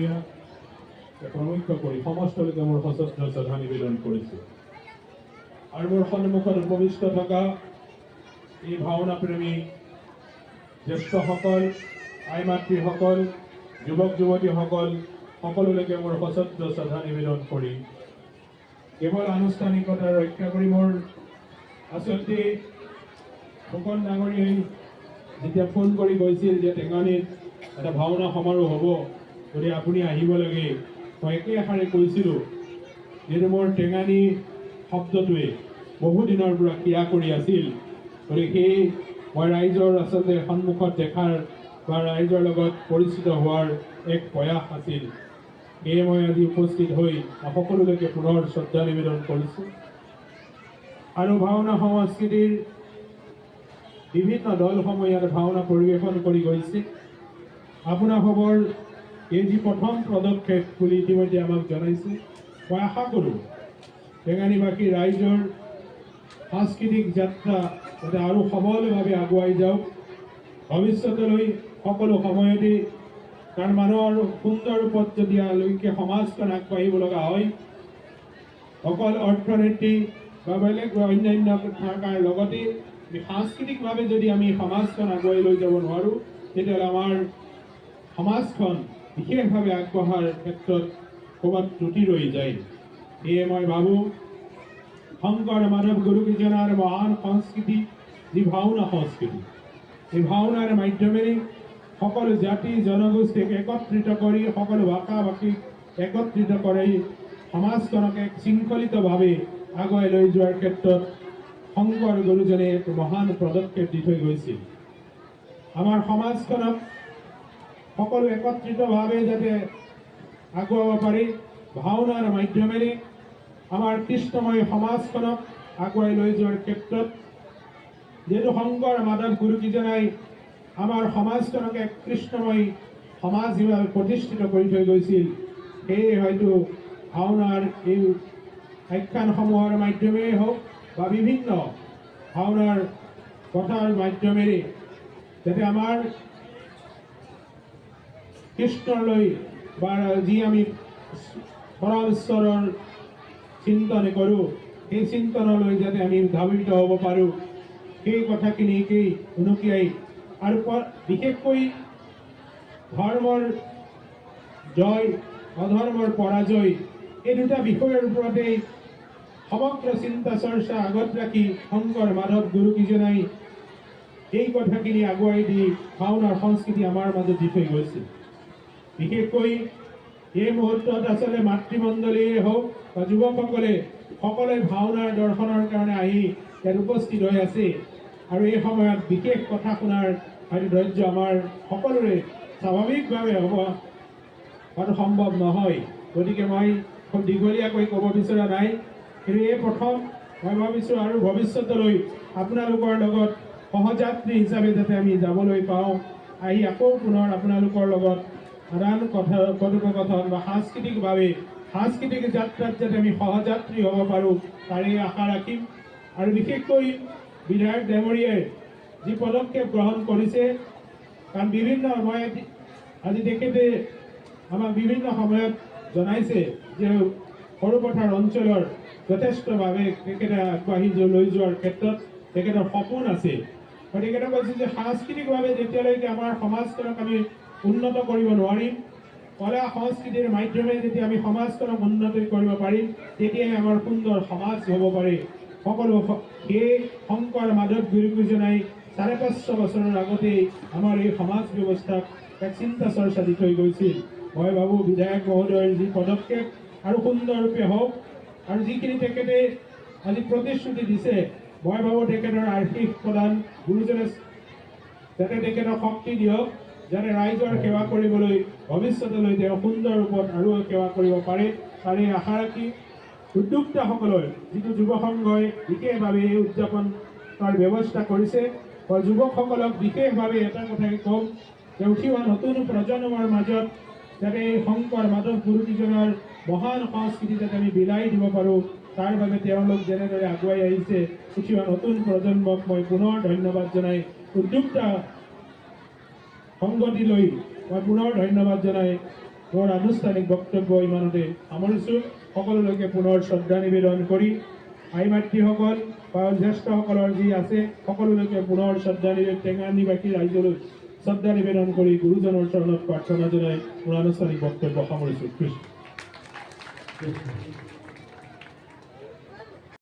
ডাঙৰীয়া প্ৰমুখ্য কৰি সমস্তলৈকে মোৰ সশ্ৰদ্ধ শ্ৰদ্ধা নিবেদন কৰিছোঁ। আৰু মোৰ সন্মুখত উপবিষ্ট থকা এই ভাওনা প্ৰেমী জ্যেষ্ঠসকল, আই মাতৃসকল, যুৱক যুৱতীসকল, সকলোলৈকে মোৰ সশ্ৰদ্ধ শ্ৰদ্ধা নিবেদন কৰি কেৱল আনুষ্ঠানিকতা ৰক্ষা কৰি, মোৰ আচলতে ফুকন ডাঙৰীয়াই যেতিয়া ফোন কৰি কৈছিল যে টেঙানীত এটা ভাওনা সমাৰোহ হ'ব, গতিকে আপুনি আহিব লাগে, মই একেষাৰে কৈছিলোঁ, যিহেতু মোৰ টেঙানী শব্দটোৱে বহুদিনৰ পৰা ক্ৰিয়া কৰি আছিল, গতিকে সেই মই ৰাইজৰ আচলতে সন্মুখত দেখাৰ বা ৰাইজৰ লগত পৰিচিত হোৱাৰ এক প্ৰয়াস আছিল। সেয়ে মই আজি উপস্থিত হৈ সকলোলৈকে পুনৰ শ্ৰদ্ধা নিবেদন কৰিছোঁ। আৰু ভাওনা সংস্কৃতিৰ বিভিন্ন দলসমূহ ইয়াত ভাওনা পৰিৱেশন কৰি গৈছে। আপোনাসৱৰ এই যি প্ৰথম পদক্ষেপ বুলি ইতিমধ্যে আমাক জনাইছে, মই আশা কৰোঁ টেঙানীবাসী ৰাইজৰ সাংস্কৃতিক যাত্ৰা যাতে আৰু সবলভাৱে আগুৱাই যাওক ভৱিষ্যতলৈ সকলো সময়তে। কাৰণ মানুহৰ সুন্দৰ ৰূপত যেতিয়ালৈকে সমাজখন আগবাঢ়িব লগা হয়, অকল অৰ্থনীতি বা বেলেগ অন্যান্য থকাৰ লগতে সাংস্কৃতিকভাৱে যদি আমি সমাজখন আগুৱাই লৈ যাব নোৱাৰোঁ, তেতিয়াহ'লে আমাৰ সমাজখন বিশেষভাৱে আগবঢ়াৰ ক্ষেত্ৰত ক'ৰবাত ত্ৰুটি ৰৈ যায়। সেয়ে মই ভাবোঁ, শংকৰ মাধৱ গুৰুকেইজনাৰ মহান সংস্কৃতি যি ভাওনা সংস্কৃতি, এই ভাওনাৰ মাধ্যমেৰে সকলো জাতি জনগোষ্ঠীক একত্ৰিত কৰি, সকলো ভাষা ভাষীক একত্ৰিত কৰি সমাজখনক এক শৃংখলিতভাৱে আগুৱাই লৈ যোৱাৰ ক্ষেত্ৰত শংকৰ গুৰুজনে এক মহান পদক্ষেপ দি থৈ গৈছিল। আমাৰ সমাজখনক সকলো একত্ৰিতভাৱে যাতে আগুৱাব পাৰি, ভাওনাৰ মাধ্যমেৰে আমাৰ কৃষ্ণময় সমাজখনক আগুৱাই লৈ যোৱাৰ ক্ষেত্ৰত যিহেতু শংকৰ মাধৱ গুৰুকেইজনাই আমাৰ সমাজখনক এক কৃষ্ণময় সমাজ হিচাপে প্ৰতিষ্ঠিত কৰি থৈ গৈছিল, সেয়ে হয়তো ভাওনাৰ এই আখ্যানসমূহৰ মাধ্যমেৰেই হওক বা বিভিন্ন ভাওনাৰ কথাৰ মাধ্যমেৰে যাতে আমাৰ কৃষ্ণলৈ বা যি আমি পৰম ঈশ্বৰৰ চিন্তন কৰোঁ, সেই চিন্তনলৈ যাতে আমি ধাৱিত হ'ব পাৰোঁ, সেই কথাখিনিকেই উনুকিয়াই আৰু বিশেষকৈ ধৰ্মৰ জয়, অধৰ্মৰ পৰাজয়, এই দুটা বিষয়ৰ ওপৰতেই সমগ্ৰ চিন্তা চৰ্চা আগত ৰাখি শংকৰ মাধৱ গুৰুকেইজনাই এই কথাখিনি আগুৱাই দি ভাওনাৰ সংস্কৃতি আমাৰ মাজত দি থৈ গৈছিল। বিশেষকৈ এই মুহূৰ্তত আচলতে মাতৃমণ্ডলীয়ে হওক বা যুৱকসকলে সকলোৱে ভাওনাৰ দৰ্শনৰ কাৰণে আহি ইয়াত উপস্থিত হৈ আছে। আৰু এই সময়ত বিশেষ কথা শুনাৰ হয়তো ধৈৰ্য আমাৰ সকলোৰে স্বাভাৱিকভাৱে হ'ব হোৱাটো সম্ভৱ নহয়। গতিকে মই খুব দীঘলীয়াকৈ ক'ব বিচৰা নাই, কিন্তু এই প্ৰথম মই ভাবিছোঁ আৰু ভৱিষ্যতলৈ আপোনালোকৰ লগত সহযাত্ৰী হিচাপে যাতে আমি যাবলৈ পাওঁ, আহি আকৌ পুনৰ আপোনালোকৰ লগত আদান কথা কথোপকথন বা সাংস্কৃতিকভাৱে সাংস্কৃতিক যাত্ৰাত যাতে আমি সহযাত্ৰী হ'ব পাৰোঁ, তাৰে আশা ৰাখিম। আৰু বিশেষকৈ বিধায়ক ডাঙৰীয়াই যি পদক্ষেপ গ্ৰহণ কৰিছে, কাৰণ বিভিন্ন মই আজি তেখেতে আমাক বিভিন্ন সময়ত জনাইছে যে সৰুপথাৰ অঞ্চলৰ যথেষ্টভাৱে তেখেতে আগবাঢ়ি লৈ যোৱাৰ ক্ষেত্ৰত তেখেতৰ সপোন আছে। আৰু তেখেতে কৈছে যে সাংস্কৃতিকভাৱে যেতিয়ালৈকে আমাৰ সমাজখনক আমি উন্নত কৰিব নোৱাৰিম, কলা সংস্কৃতিৰ মাধ্যমেৰে যেতিয়া আমি সমাজখনক উন্নতি কৰিব পাৰিম, তেতিয়াই আমাৰ সুন্দৰ সমাজ হ'ব পাৰে। সকলো সেই শংকৰ মাধৱ গুৰুকেইজনাই 550 বছৰৰ আগতেই আমাৰ এই সমাজ ব্যৱস্থাক এক চিন্তা চৰ্চা দি থৈ গৈছিল। মই ভাবোঁ, বিধায়ক মহোদয়ৰ যি পদক্ষেপ আৰু সুন্দৰৰূপে হওক আৰু যিখিনি তেখেতে আজি প্ৰতিশ্ৰুতি দিছে, মই ভাবোঁ তেখেতৰ আশীষ প্ৰদান গুৰুজনে যাতে তেখেতক শক্তি দিয়ক, যাতে ৰাইজৰ সেৱা কৰিবলৈ ভৱিষ্যতলৈ তেওঁ সুন্দৰ ৰূপত আৰু সেৱা কৰিব পাৰে, তাৰে আশা ৰাখি উদ্যোক্তাসকলৰ যিটো যুৱ সংঘই বিশেষভাৱে এই উদযাপনৰ ব্যৱস্থা কৰিছে, মই যুৱকসকলক বিশেষভাৱে এটা কথাই ক'ম যে উঠি অহা নতুন প্ৰজন্মৰ মাজত যাতে এই শংকৰ মাধৱ গুৰুকেইজনৰ মহান সংস্কৃতি যাতে আমি বিলাই দিব পাৰোঁ, তাৰ বাবে তেওঁলোক যেনেদৰে আগুৱাই আহিছে, উঠি অহা নতুন প্ৰজন্মক মই পুনৰ ধন্যবাদ জনাই, উদ্যোক্তা সংগতিলৈ মই পুনৰ ধন্যবাদ জনাই মোৰ আনুষ্ঠানিক বক্তব্য ইমানতে সামৰিছোঁ। সকলোলৈকে পুনৰ শ্ৰদ্ধা নিবেদন কৰি আই মাতৃসকল বা জ্যেষ্ঠসকলৰ যি আছে, সকলোলৈকে পুনৰ শ্ৰদ্ধা নিবেদন, টেঙা নিবাসী ৰাইজলৈ শ্ৰদ্ধা নিবেদন কৰি গুৰুজনৰ চৰণত প্ৰাৰ্থনা জনাই মোৰ আনুষ্ঠানিক বক্তব্য সামৰিছোঁ। কৃষ্ণ। কৃষ্ণ।